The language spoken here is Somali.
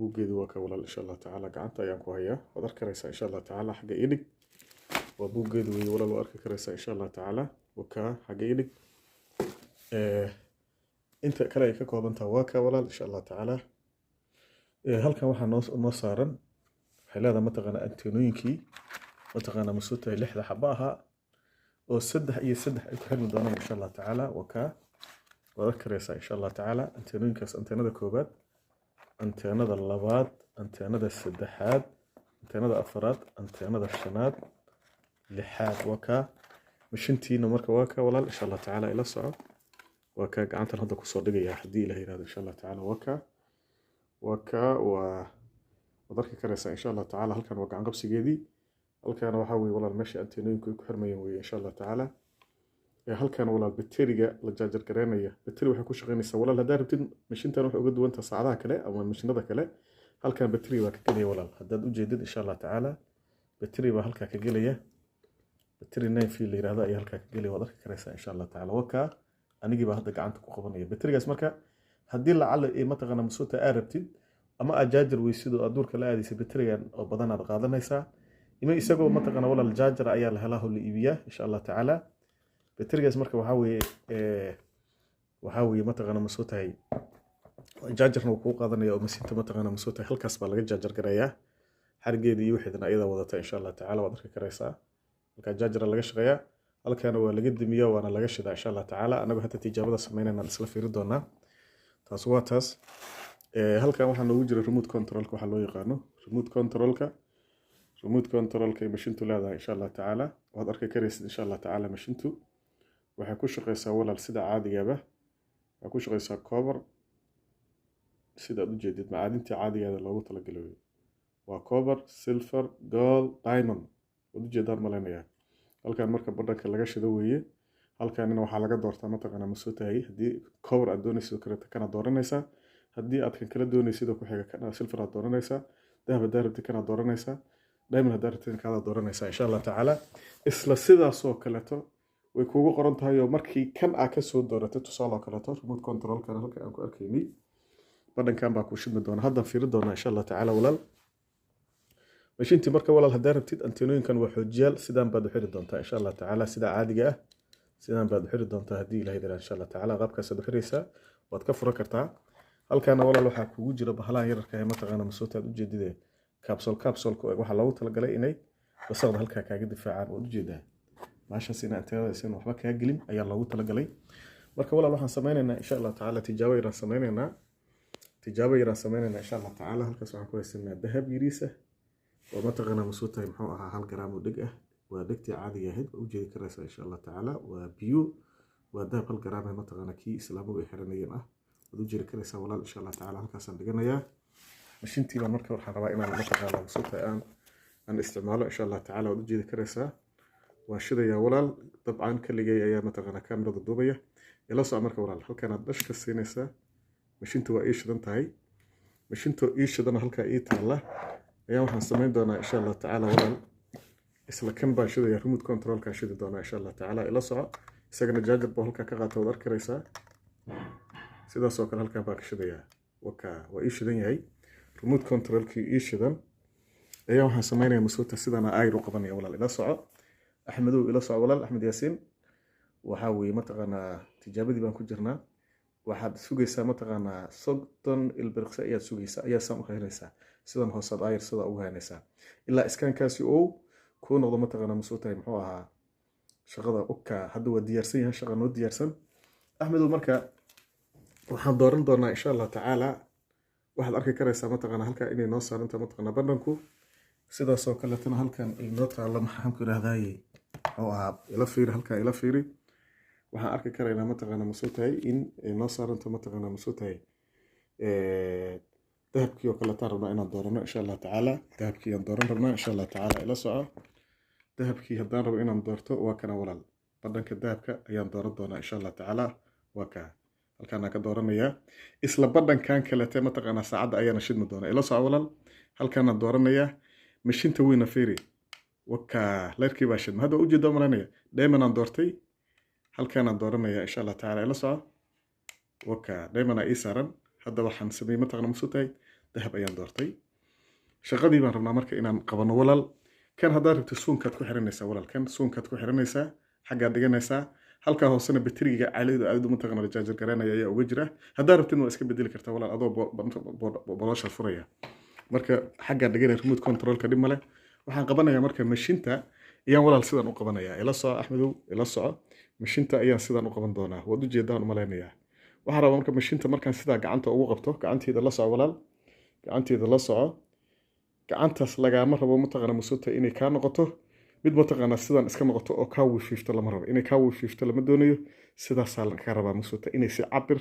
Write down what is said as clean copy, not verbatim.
Buuggeedu waa ka, walaal, insha Allah tacaala. Gacanta ayaan ku hayaa, waad arki karaysaa, insha Allah tacaala. Xagga idhig waa buuggeedu weeye, walaal, waa arki karaysaa, insha Allah tacaala. Waa kaa, xagga idhig. Inta kale ay ka kooban tahay waa kaa, walaal, insha Allah tacaala. Halkan waxaa noo saaran, waxay leedahay, mataqaanaa, anteenooyinkii, mataqaanaa, masoo tahay lixda xaba ahaa oo saddex iyo saddex ay ku xirmi doonaan, insha Allah tacaala. Waa kaa, waad arki karaysaa, insha Allah tacaala. Anteenooyinkaas, anteenada koowaad, anteenada labaad, anteenada saddexaad, anteenada afaraad, anteenada shanaad, lixaad, waa kaa. Mashintiina marka waa kaa, walaal, insha Allah tacaala, ila soco. Waa kaa, gacantan hadda kusoo dhigaya haddii Ilaah yirahdo, insha Allah tacaala. Waa kaa, waa kaa, waad arki karaysaa, insha Allah tacaala. Halkan waa gacan qabsigeedii, halkaana waxaa weye, walaal, meesha anteenooyinku ay ku xirmayeen weye, insha Allah tacaala. Halkan, walaal, bateriga la jaajar gareynaya. Bateri waxay ku shaqeynaysaa, walaal, haddaad rabtid. Mashintan waxay uga duwan tahay saacadaha kale ama mashinada kale, halkan bateri baa ka gelaya, walaal, haddaad ujeedid, insha Allah tacaala. Bateri baa halkaa ka gelaya, bateri 9V la yirahdo ayaa halkaa ka gelaya, waad arki karaysaa, insha Allah tacaala. Waa kaa, anigii baa hadda gacanta ku qabanaya baterigaas. Marka haddii lacala mataqaana masuuta aad rabtid ama aad jaajar weysid oo aad duurka la aadaysa, baterigan oo badan aad qaadanaysaa, ima isagoo, mataqaana, walaal, jaajar ayaa la helaa oo la iibiyaa, insha Allah tacaala. Baterigaas marka waxaa weeye, mataqaana, masoo tahay jaajarna wuu kuu qaadanaya oo masinta, mataqaana, masoo tahay halkaas baa laga jaajar garayaa. Xarigeeda iyo wixeedana ayadaa wadata, insha Allah tacaala, waad arki karaysaa. Halkaa jaajara laga shaqeeyaa, halkaana waa laga demiyaa, waana laga shidaa, insha Allah tacaala. Anagoo hadda tijaabada sameynayna isla fiiri doonaa. Taas waa taas. Halkan waxaa noogu jira remote controlka, waxaa loo yaqaano remote controlka. Remote controlka ay mashintu leedahay, insha Allah tacaala, waad arki karaysid, insha Allah tacaala. Mashintu waxay ku shaqeysaa, walaal, sida caadigaba, waxay ku shaqeysaa copper, sida aad ujeedid, macaadintii caadigeeda loogu talagalay wey. Waa copper, silver, gold, diamond, waad ujeedaan malaynayaa. Halkan marka badhanka laga shido weeye. Halkanina waxaa laga doortaa, mataqaanaa, ma soo tahay, haddii copper aad doonaysid oo kaleeto, kana dooranaysaa. Haddii aad kan kala doonaysid oo ku xiga, kana silver aad dooranaysaa. Dahab haddaa rabtid, kana dooranaysaa. Diamond haddaa rabtid, kaada dooranaysaa, insha Allah tacaala. Isla sidaasoo kaleeto way kuugu qoran tahay oo markii kan aa kasoo dooratay, tusaale oo kaleeto, remote controlkan halka aan ku arkaynay, badhankan baa kuu shidmi doona. Haddaan fiiri doonaa, insha Allah tacaala, walaal, mashiintii. Marka, walaal, haddaa rabtid, anteenooyinkan waa xoojiyaal, sidaan baad u xiri doontaa, insha Allah tacaala. Sida caadiga ah sidaan baad u xiri doontaa haddii Ilahay daraa, insha Allah tacaala. Qaabkaasaad u xiraysaa, waad ka furan kartaa. Halkaana, walaal, waxaa kugu jira bahalahan yararka ee, mataqaana, masoota aad ujeedide, capsule capsuleka waxaa loogu talagalay inay wasaqda halkaa kaaga difaacaan. Waad ujeedaa baashaas in anteenada aysan waxba kaa gelin ayaa loogu talagalay. Marka, walaal, waxaan sameynaynaa, insha Allah tacaala, tijaabo yaraan sameynaynaa, tijaabo yaraan sameynaynaa, insha Allah tacaala. Halkaas waxaan ku haysanaa dahab yariisa oo, mataqaanaa, masoo tahay, muxuu ahaa, 1 garaam oo dheg ah. Waa dhegtii caadiga ahayd, waa ujeedi karaysaa, insha Allah tacaala. Waa biyo, waa dahab 1 garaam ah, mataqaanaa, kii islaamuhu ay xiranayeen ah. Waad ujeedi karaysaa, walaal, insha Allah tacaala. Halkaasaan dhiganayaa mashintii baan. Marka waxaan rabaa inaan, mataqaanaa, masoo tahay, aan isticmaalo, insha Allah tacaala. Waad ujeedi karaysaa, waan shidayaa, walaal. Dabcan kaligay ayaa, mataqaanaa, kamerada duubaya, ila soco. Marka, walaal, halkanaad dhash ka siinaysaa. Mashinta waa ii shidan tahay. Mashintoo ii shidana halkaa ii taalla ayaa waxaan samayn doonaa, insha Allah tacaala, walaal, isla kan baan shidaya, remote controlkaan shidi doonaa, insha Allah tacaala. Ila soco. Isagana jaajar buu halkaa ka qaata, waad arki karaysaa. Sidaas oo kale halkan baan ka shidayaa. Waka, waa ii shidan yahay remote controlkii ii shidan ayaa waxaan sameynaya, masuuta sidana ayr u qabanaya. Walaal, ila soco. Axmedow, ila soco, walaal. Axmed Yaasiin, waxaa weeye, mataqaanaa, tijaabadii baan ku jirnaa. Waxaad sugaysaa, mataqaanaa, 30 ilbiriqsi ayaad sugaysaa, ayaa saan u haynaysaa, sidan hoosaad ayar sidaa ugu haynaysaa ilaa scankaasi uu kuu noqdo, mataqaanaa, masoo tahay, muxuu ahaa, shaqada uka. Hadda waa diyaarsan yahay, shaqa noo diyaarsan, Axmedow. Marka waxaan dooran doonaa, insha Allah tacaala, waxaad arki karaysaa, mataqaanaa, halkaa inay noo saaranta, mataqaanaa, badhanku. Sidaasoo kaletana halkan ay noo taallo, maxaan ku idhahdaaye, muxuu ahaa, ila fiiri halkaa, ila fiiri. Waxaan arki karaynaa, mataqaanaa, masoo tahay, in ay noo saaranto, mataqaanaa, masoo tahay, dahabkii oo kaleetaan rabnaa inaan doorano, insha Allah tacaala. Dahabkii aan dooran rabnaa, insha Allah tacaala, ila soco. Dahabkii haddaan rabo inaan doorto, waa kana, walaal, badhanka dahabka ayaan dooran doonaa, insha Allah tacaala. Waa kaa, halkaanaan ka dooranayaa. Isla badhankan kalete, mataqaanaa, saacadda ayaana shidmi doonaa. Ila soco, walaal, halkaanaan dooranayaa. Mashinta weyna fiiri, wakaa, leerkii baa shidma hadda, waa ujeeda malanaya. Diamond aan doortay, halkaanaan dooranaya, insha Allah tacaala. Ila soco, waka, diamond aa ii saaran. Hadda waxaan sameeyey, mataqana, masu tahay, Dahab ayaan doortay. Shaqadii baan rabnaa marka inaan qabano, walaal. Kan haddaad rabto suunkaad ku xiranaysaa, walaal. Kan suunkaad ku xiranaysaa, xaggaad dhiganaysaa. Halkaa hoosena bateriga caalida aad mataqaana la jaajar garanaya ayaa uga jira. Haddaad rabtin waa iska bedeli kartaa, walaal, adoo bolooshaad furaya. Marka xaggaan dhiganaya remote controlka, dhib male. Waxaan qabanayaa marka mashinta ayaan, walaal, sidan u qabanayaa. Ila soco, Axmedow, ila soco. Mashinta ayaan sidan u qaban doonaa, waad ujeedaan umalaynayaa. Waxaan rabaa marka mashinta markaan sidaa gacanta ugu qabto, gacanteeda la soco, walaal, gacanteeda la soco. Gacantaas lagaama rabo mataqaana masuuta inay kaa noqoto mid mataqaana sidan iska noqoto oo kaa wifiifto. Lama rabo inay kaa wifiifto, lama doonayo. Sidaasaa laga rabaa masuuta inay si cabir